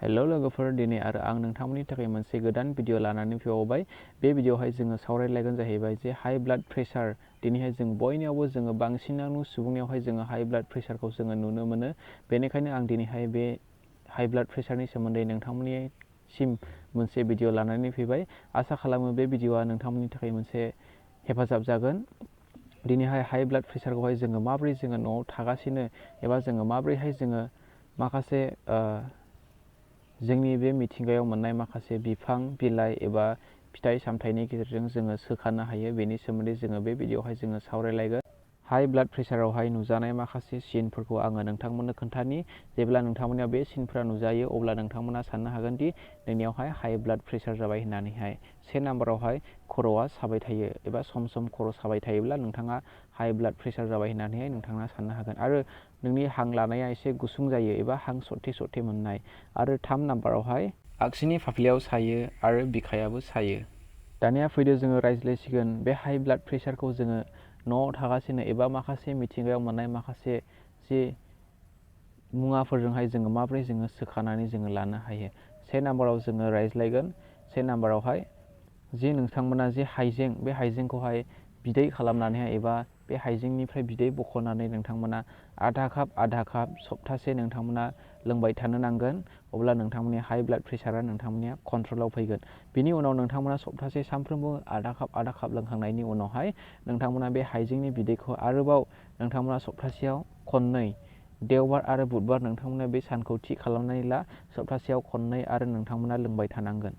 Hello लोगोफोर, दिनै आरो आं नोंथांमोननि थाखाय मोनसे गोदान भिडिअ लानानै फैबावबाय। बे भिडिअआवहाय जोङो सावरायलायगोन जाहैबाय जे हाई ब्लाड प्रेसार। दिनैहाय जों बयनियावबो जोङो बांसिनानो सुबुंनियावहाय जोङो हाई ब्लाड प्रेसारखौ जोङो नुनो मोनो। बेनिखायनो आं दिनैहाय बे हाई ब्लाड प्रेसारनि सोमोन्दै नोंथांमोननिसिम मोनसे भिडिअ लानानै फैबाय। आसा खालामो बे भिडिअआ नोंथांमोननि थाखाय मोनसे हेफाजाब जागोन। दिनैहाय हाई ब्लाड प्रेसारखौहाय जोङो माबोरै जोङो न'आव थागासिनो एबा जोङो माबोरैहाय जोङो माखासे जोंनि बे मिथिंगायाव मोननाय माखासे बिफां बिलाइ एबा फिथाइ सामथाइनि गेजेरजों जोङो सोखानो हायो, बेनि सोमोन्दै जोङो बे भिडिअआवहाय जोङो सावरायलायगोन। हाई ब्लाड प्रेसारावहाय नुजानाय माखासे सिनफोरखौ आङो नोंथांमोननो खोन्थानि। जेब्ला नोंथांमोननियाव बे सिनफोरा नुजायो अब्ला नोंथांमोना साननो हागोन दि नोंनियावहाय हाई ब्लाड प्रेसार जाबाय होननानैहाय। से नाम्बारावहाय खर'आ साबाय थायो एबा सम सम खर' साबाय थायोब्ला नोंथाङा हाई ब्लाड प्रेसार जाबाय होननानैहाय नोंथाङा साननो हागोन। आरो नोंनि हां लानाया एसे गुसुं जायो एबा हां सरथे सरथे मोननाय। आरो 3 नाम्बारावहाय आगसिनि फाफ्लियाव सायो आरो बिखायाबो सायो। दानिया फैदो जोङो रायज्लायसिगोन बे हाई ब्लाड प्रेसारखौ जोङो न'आव थागासिनो एबा माखासे मिथिंगायाव मोननाय माखासे जि मुवाफोरजोंहाय जोङो माबोरै जोङो सोखानानै जोङो लानो हायो। 1 नाम्बाराव जोङो रायज्लायगोन। 1 नाम्बारावहाय जि नोंथांमोना जे हाइजें, बे हाइजेंखौहाय बिदै खालामनानैहाय एबा बे हाइजेंनिफ्राय बिदै बख'नानै नोंथांमोना आधा काप सप्तासे नोंथांमोना लोंबाय थानो नांगोन। अब्ला नोंथांमोननि हाई ब्लाड प्रेसारा नोंथांमोननिया कन्ट्रलाव फैगोन। बिनि उनाव नोंथांमोना सप्तासे सानफ्रोमबो आधा काप लोंखांनायनि उनावहाय नोंथांमोना बे हाइजेंनि बिदैखौ आरोबाव नोंथांमोना सप्तासेयाव खननै, देवबार आरो बुधबार नोंथांमोना बे सानखौ थि खालामनानै ला, सप्तासेयाव खननै आरो नोंथांमोना लोंबाय थानांगोन।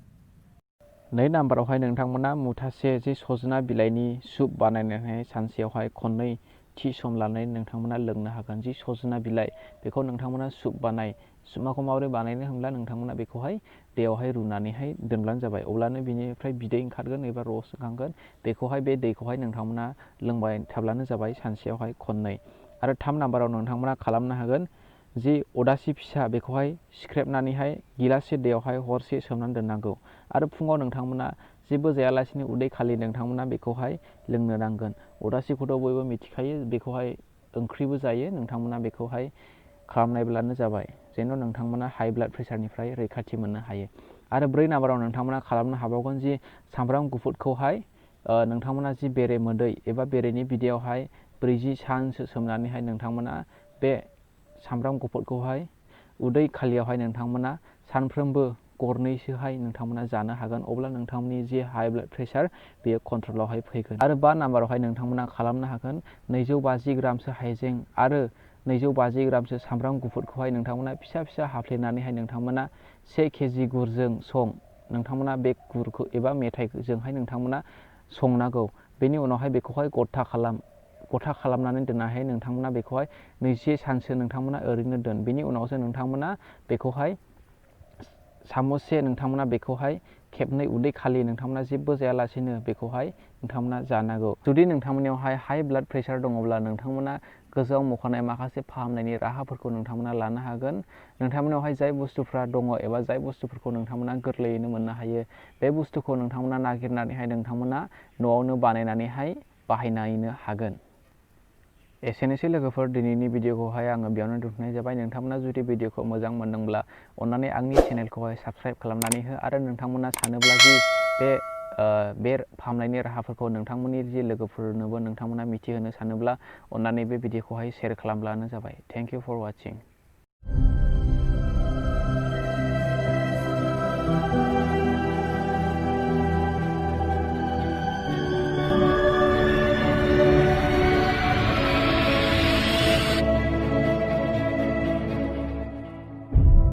2 नाम्बारावहाय नोंथांमोना मुथासे जे सजना बिलाइनि सुप बानायनानै सानसेयावहाय खननै थि सम लानानै नोंथांमोना लोंनो हागोन। जि सजना बिलाइ बेखौ नोंथांमोना सुप बानाय। सुपखौ माबोरै बानायनो होनब्ला नोंथांमोना बेखौहाय दैयावहाय रुनानैहाय दोनब्लानो जाबाय। अब्लानो बिनिफ्राय बिदै ओंखारगोन एबा रस ओंखारगोन। बेखौहाय बे दैखौहाय नोंथांमोना लोंबाय थाब्लानो जाबाय सानसेयावहाय खननै। आरो 3 नाम्बाराव नोंथांमोना खालामनो हागोन जि अदासि फिसा बेखौहाय सिख्रेबनानैहाय गिलाससे दैयावहाय हरसे सोमनानै दोननांगौ। आरो फुङाव नोंथांमोना जेबो जायालासिनो उदै खालि नोंथांमोना बेखौहाय लोंनो नांगोन। अदासिखौथ' बयबो मिथिखायो, बेखौहाय ओंख्रिबो जायो। नोंथांमोना बेखौहाय खालामनायब्लानो जाबाय, जेन' नोंथांमोना हाई ब्लाड प्रेसारनिफ्राय रैखाथि मोननो हायो। आरो 4 नाम्बाराव नोंथांमोना खालामनो हाबावगोन जि सामब्राम गुफुरखौहाय नोंथांमोना जि बेरे मोदै एबा बेरेनि बिदैयावहाय 40 सानसो सोमनानैहाय नोंथांमोना बे सामब्राम गुफुरखौहाय उदै खालियावहाय नोंथांमोना सानफ्रोमबो गरनैसोहाय नोंथांमोना जानो हागोन। अब्ला नोंथांमोननि जि हाई ब्लाड प्रेसार बेयो कन्ट्रलावहाय फैगोन। आरो 5 नाम्बारावहाय नोंथांमोना खालामनो हागोन 250 ग्रामसो हाइजें आरो 250 ग्रामसो सामब्राम गुफुरखौहाय नोंथांमोना फिसा फिसा हाफ्लेनानैहाय नोंथांमोना 1 केजि गुरजों नोंथांमोना बे गुरखौ एबा मेथाइजोंहाय नोंथांमोना संनांगौ। बेनि उनावहाय बेखौहाय गथा खालामनानै दोननानै नोंथांमोना बेखौहाय 21 सानसो नोंथांमोना ओरैनो दोन। बेनि उनावसो नोंथांमोना बेखौहाय सामससे नोंथांमोना बेखौहाय खेबनै उदै खालि नोंथांमोना जेबो जायालासेनो बेखौहाय नोंथांमोना जानांगौ। जुदि नोंथांमोननियावहाय हाई ब्लाड प्रेसार दङब्ला नोंथांमोना गोजौआव मख'नाय माखासे फाहामनायनि राहाफोरखौ नोंथांमोना लानो हागोन। नोंथांमोननियावहाय जाय बुस्थुफ्रा दङ एबा जाय बुस्थुफोरखौ नोंथांमोना गोरलैयैनो मोननो हायो, बे बुस्थुखौ नोंथांमोना नागिरनानैहाय नोंथांमोना न'आवनो बानायनानैहाय बाहायनो हागोन। एसेनोसै लोगोफोर, दिनैनि भिडिअखौहाय आङो बेयावनो दोनथ'नाय जाबाय। नोंथांमोना जुदि भिडिअखौ मोजां मोनदोंब्ला अन्नानै आंनि चेनेलखौहाय साबस्क्राइब खालामनानै हो। आरो नोंथांमोना सानोब्ला जि बे फाहामनायनि राहाफोरखौ नोंथांमोननि जि लोगोफोरनोबो नोंथांमोना मिथिहोनो सानोब्ला अन्नानै बे भिडिअखौहाय शेयार खालामब्लानो जाबाय। Thank you for वाचिं।